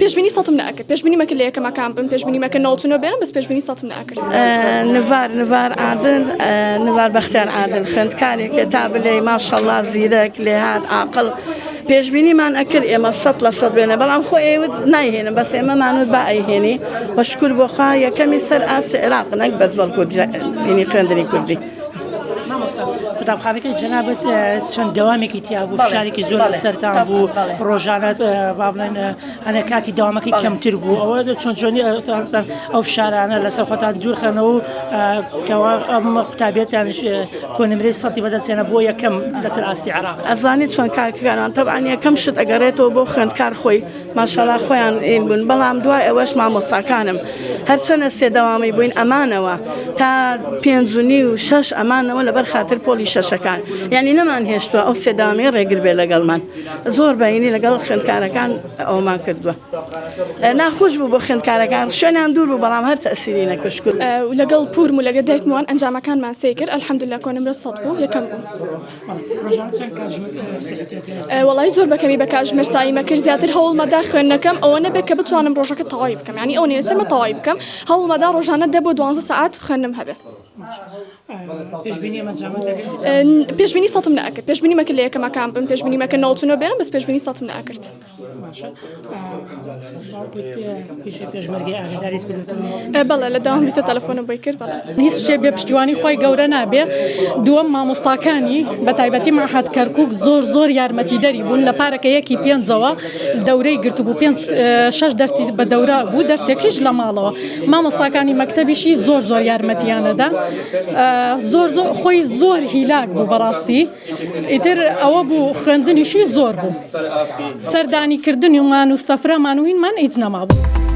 پێشبینی سەتم نەئەکرد پێشبینی مەکرد لە یەکەمەکان بم پێشبینی مەکرد 99 بێنم بەس پێشبینی سەتم نەئەکرد. نڤار نڤار عادل نڤار بەختیار عادل خوێندکارێکە تا بلێی ماشەڵا زیرەک لێهات عاقڵ پێشبینیمان ئەکرد ئێمە 100% بێنە بەڵام خۆ ئێوت نایهێنم بەس ئێمەمانوت با ئەیهێنی وە شکر بۆ خوا یەکەمی سەر ئاستی عێراق نەک بەس بەڵکو ینی خوێندنی کوردی. مامۆستا قوتابخانەکەی جەنابت چەند دەوامێکی تیا بوو فشارێکی زۆر لەسەرتان بوو ڕۆژانە با بڵێن هەنە کاتی داوامەکەی کەمتر بوو ئەوە چۆن چۆنی ئەو فشارانە لەسەر خۆتان دوورخەنەوە و کەوا ئەم قوتابیەتانش کۆنمرەی سەتی بەدەستێنە بۆ یەکەم لەسەر ئاستی عێراق. ئەزانی چۆن کاکەکانمان تەبعەن یەکەم شت ئەگەڕێتەوە بۆ خوێندکار خۆی ماشەڵا خۆیان ئین بوون بەڵام دوای ئەوەش مامۆستاکانم هەرچەنە سێ دەوامی بووین ئەمانەوە تا پێنج و نیو شەش ئەمانەوە لەبەر خاتر پۆلی شەشەکان یعنی نەمان هێشتووە ئەو سێ دەوامی ڕێگر بێ لەگەڵمان زۆر بەینی لەگەڵ خوێندکارەکان ئەومان کردووە ناخۆش بوو بۆ خوێندکارەکان شوێنیان دوور بوو بەڵام هەر تەسیری نەکرد شکر. لەگەڵ پورم و لەگە دایکموان ئەنجامەکانمان سەیر کرد الحمدللە کۆنمرە سەد بوو یەکەم بووم. وەڵایی زۆر بەکەمی بە کاژمێر سایمە کرد زیاتر هەوڵمەدا خوێندنەکەم ئەوە نەبێت کە بتوانم ڕۆژەکە تەواوی بکەم یانی ئەو لەسەرمە تەواوی بکەم هەوڵمەدا ڕۆژانە دە بۆ دوانزە سەعات خوێندنم هەبێ. پێشبینی سەتم نەئەکرد پێشبینی مەکرد لە یەکەمەکان بم پێشبینی مەکرد 99 بێنم بەس پێشبینی سەتم نەئەکرد. بەڵێ لە داوام بیسە تەلەفۆنم بۆی کرد بەڵێ. هیچ شتێ بێ پشتیوانی خوای گەورە نابێ دووەم مامۆستاکانی بە تایبەتی مەعهەد کەرکوک زۆر زۆر یارمەتیدەری بوون لە پارەکە یەکی پێنجەوە دەورەی گرتبوو پێنج شەش دەرسی بە دەورە بوو دەرسێکیش لە ماڵەوە مامۆستاکانی مەکتەبیشی زۆر زۆر یارمەتیانەدا زۆر زۆر خۆی زۆر هیلاک بوو بەڕاستی ئیتر ئەوە بوو خوێندنیشی زۆر بوو سەردانی کردنی مان و سەفرەمان و هینمان هیچ نەمابوو.